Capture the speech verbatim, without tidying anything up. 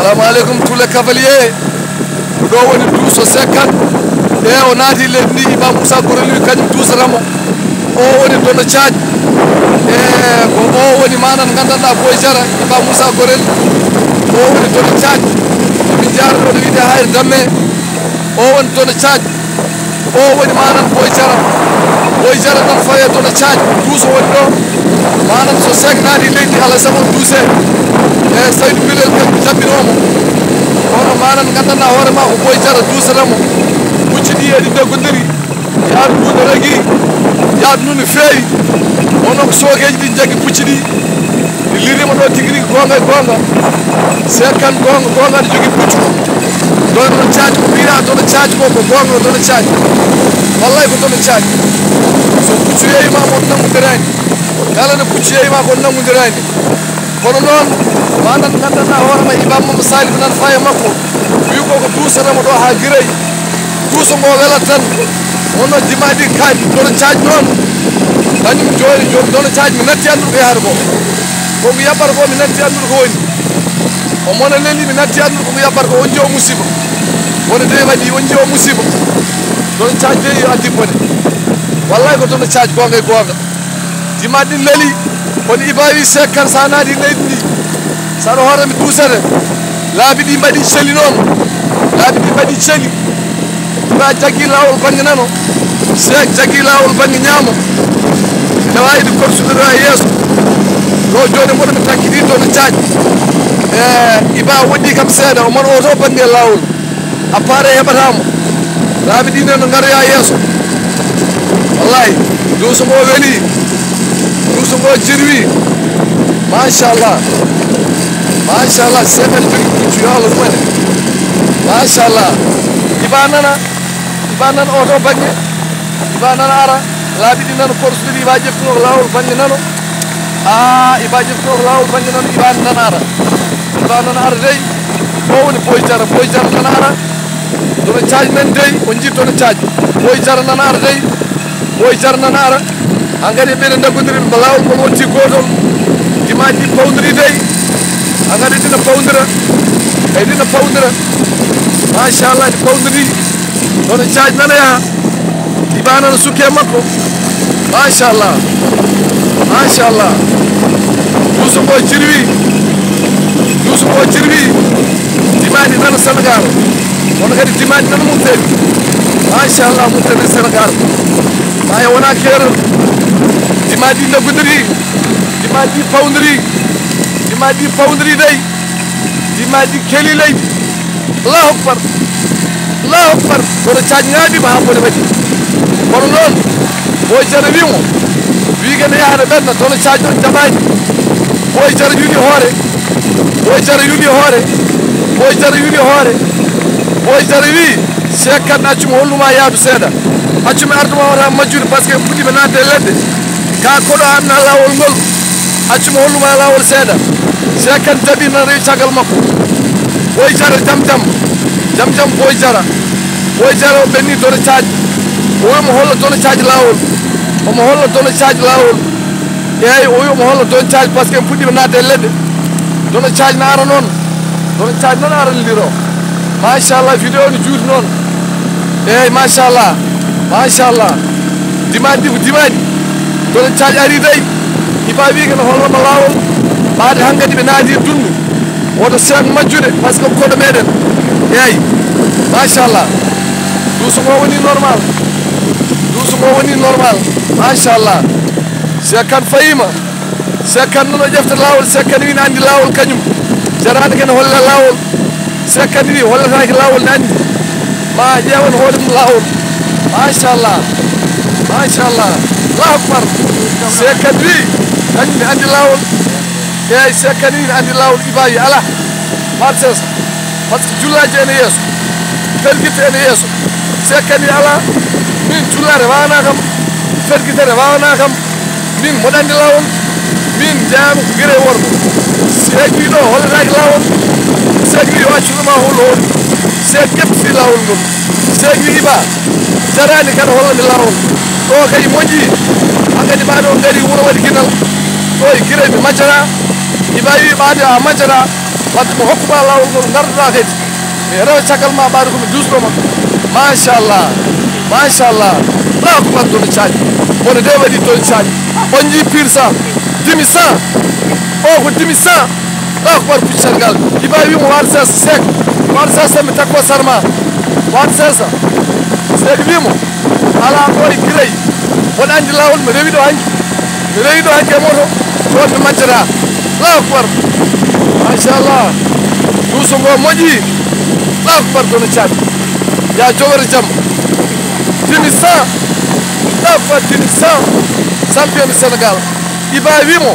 Salamu aleykum, tous les cavaliers. Ko ɗo woni duuso Seekan. E o naati leydi ndi, Iba Moussa Gorel wi kañum duusata mo. O woni Dono Caaj. E ko o woni manan nganndanɗaa Boy Jara, Iba Moussa Gorel. O woni Dono Caaj. Min jaara ɗo no wiyde Hayre Damme. O woni Dono Caaj. O woni manan Boy Jara. Boy Jara tan fawe Dono Caaj. Duuso woni ɗo. Manan so Seek naati leydi, alaa sago duuse. E Saydu Bilel kam jaɓɓinoo mo. Kono manan nganndanɗaa hoore ma ko Boy Jara duusata mo. Pucci ɗi eɗi ndegondiri. Yaadu ndu no ragi. Yaadu ndu no feewi. Wonno ko soogeeji ɗi jaggi pucci ɗi. Ɗi lirima ɗo tigi rigi goonga e goonga. Seekan goonga, goonga aɗa jogii puccu. Dono Caaj ko wiyaa Dono Caaj ko, ko goonga Dono Caaj. Wallay ko Dono Caaj. So puccu yeeyima ko nanngodiraani. Kala nde puccu yeeyima ko nanngodiraani. Kono noon, manan nganndanɗaa hoore ma Iba Mama Salif nan faye makko. Wi ko ko duusata mo ɗo haa giray. Duuso ngo welat tan. Wonno dimaɗi kaaɗi Dono Caaj noon. Kañum jooni, jooni Dono Caaj mi natti anndude ko yahata ko. Ko ngu yaɓɓata ko mi natti anndude ko woni. O mona leli mi natti anndude ko ngu yaɓɓata ko. On nji o musiba. Wona de waɗi on nji o musiba. Dono Caaj de yo addi bone. Wallay ko Dono Caaj goonga e goonga. Dimaɗi ɗin leli. Kono Iba wi Seekan sa naati leydi ndi. Saɗa hoore mi duusere. Laabi ɗi mbaɗi celi noon. Laabi ɗi mbaɗi celi. Iba jaggi laawol bannge nano. Seek jaggi laawol bannge ñaamo. Ene waawi ɗi korsude ɗo e yeeso. Ɗo jooni mboɗo mi takkiti Dono Caaj. E Iba woɗɗi kam seeɗa. O man oto bannge laawol. Appareil heɓataa mo. Laabi ɗi noon no ngaroya yeeso. Wallahi, duuso ngo weli. Duuso ngo jirwi. Machallah. Machallah, Seekan jogi puccu yo Allah ɗumane. Machallah. Iba nana. Iba nana oto bannge. Iba nana ara. Laabi ɗi nana korsude ɗi Iba ƴeftuno ko laawol bannge nano. A Iba ƴeftuno ko laawol bannge nano. Iba nana ara. Iba nana ara dey. O woni Boy Jara. Boy Jara nana ara. Dono Caaj nan dey. On nji Dono Caaj. Boy Jara nana ara dey. Boy Jara nana ara. Hankadi ɓeɗe ndaggodiri laawol ngol wonti gootol. Dimaji ɗi pawdiri dey. Hankadi ɗina pawdira. Ey ɗina pawdira. Machallah ɗi pawdiri. Dono Caaj nana yaha. Iba nana sukke makko. Machallah. Machallah. Duuso ngo jirwi. Duuso ngo jirwi. Dimaji nana Senegal. Kono kadi dimaji nana Mauritanie. Machallah Mauritanie Senegal. Aya wona keerol. Dimaji ɗi ndaggodiri. Dimaji ɗi pawdiri. Dimaji ɗi pawdiri dey. Dimaji ɗi keli leydi. Allahu akbar. Allahu akbar. Dono Caaj ŋaaɓiima haa bone waɗi. Kono noon, Boy Jara wii mo, wii kene yahata ɓenna, Dono Caaj noon jaɓaani. Boy Jara yuɗi hoore. Boy Jara yuɗi hoore. Boy Jara yuɗi hoore. Boy Jara wii, Seekan accu mi hollu ma yaadu seeɗa. Accu mi artu ma wata majjude, parce que en puɗɗiima naatde e leɗɗe. Ka koɗo anna laawol ngol. Accu mi hollu ma laawol seeɗa. Seekan jaɓi nan rewi caggal makko. Boy Jara jam jam. Jam jam Boy Jara. Boy Jara o ɓenni Dono Caaj. O wi omo holla Dono Caaj laawol. Omo holla Dono Caaj laawol. Eeyi, o wi omo holla Dono Caaj, parce que en puɗɗiima naatde e leɗɗe. Dono Caaj na ara noon. Dono Caaj noon ara liro. Machallah, vidéo no juuti noon. Eeyi, machallah. Machallah. Dimaji ɗi ko dimaji. Dono Caaj ari dey. Iba wi kene hollama laawol. Ɓaade hankadi ɓe naati e dundu. Woto Seek majjude, parce que ko koɗo meɗen. Eeyi. Machallah. Duuso ngo woni normal. Duuso ngo woni normal. Machallah. Seekan fayiima. Seekan noon o ƴefta laawol. Seekan wi ne anndi laawol kañum. Jaraani kene holla laawol. Seekan wi hollataake laawol ne anndi. Ma ƴeewan hoore mum laawol. Machallah. Machallah. Allahu akbar. Seekan wi kañum ne anndi laawol. Eeyi, Seekan wi ne anndi laawol. Iba wi alaa. Par ce que jullaaji ene yeeso. Pergitte ene yeeso. Seekan wi alaa. Min jullaare wawanaa kam. Pergittere wawanaa kam. Min mboɗo anndi laawol. Min njeyaama ko gere worgo. Seek wi ɗo hollataake laawol. Seek wi o accuno ma hol hooli. Seek ƴefti laawol ngol. Seek wi Iba. Jaraani kadi hollande laawol. Ɗo kadi moƴƴi. Hankadi ɓaade o ngari wuro waɗi kinal. Ɗo e gire mi majjata. Iba wi ɓaade a majjata. Wadde mi hokkuma laawol ngol ngarduɗaa kadi. Mi rewa caggal ma ɓaade ko mi duusnoma. Machallah. Machallah. Allahu akbar, toon caaɗi. Wona nde waɗi toon caaɗi. On njii pire cent. Demi cent. O ko demi cent. Allahu akbar, pucci Sénégal. Iba wiimo waɗa sesa sek. Waɗa sesa mi takko sarma. Waɗa sesa. Sek wiimo. Alaa ɗo e Guilaye. Won anndi laawol mi rewi ɗo hanki. Mi rewi ɗo hanki e moto. Ɗon mi majjata. Allahu akbar. Machallah. Duuso ngo moƴƴi. Allahu akbar, toon caaɗi. Ya jogori jam. Demi cent. Allahu akbar, demi cent. Champion du Sénégal. Iba wiimo.